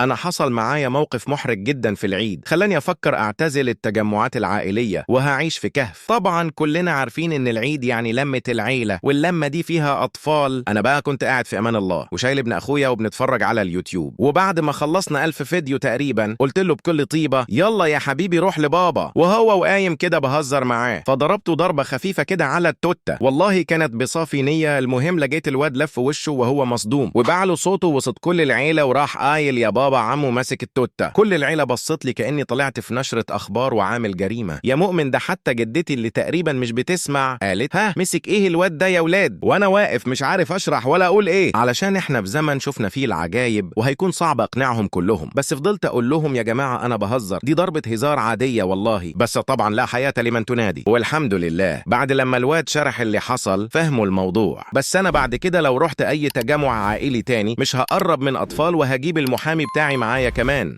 انا حصل معايا موقف محرج جدا في العيد خلاني افكر اعتزل التجمعات العائلية وهعيش في كهف. طبعا كلنا عارفين ان العيد يعني لمة العيلة، واللمة دي فيها اطفال. انا بقى كنت قاعد في امان الله وشايل ابن اخويا وبنتفرج على اليوتيوب، وبعد ما خلصنا 1000 فيديو تقريبا قلت له بكل طيبة يلا يا حبيبي روح لبابا، وهو وقايم كده بهزر معاه فضربته ضربة خفيفة كده على التوتة، والله كانت بصافي نية. المهم لقيت الواد لف وشه وهو مصدوم وبعله صوته وسط كل العيلة وراح قايل يا بابا عمو ماسك التوتة. كل العيلة بصت لي كأني طلعت في نشرة أخبار وعامل جريمة. يا مؤمن ده حتى جدتي اللي تقريبا مش بتسمع قالت ها مسك ايه الواد ده يا ولاد، وانا واقف مش عارف اشرح ولا اقول ايه، علشان احنا في زمن شفنا فيه العجايب وهيكون صعب اقنعهم كلهم. بس فضلت اقول لهم يا جماعة انا بهزر، دي ضربة هزار عادية والله، بس طبعا لا حياة لمن تنادي. والحمد لله بعد لما الواد شرح اللي حصل فهموا الموضوع. بس انا بعد كده لو رحت اي تجمع عائلي تاني مش هقرب من اطفال وهجيب المحامي بتاعي معايا كمان.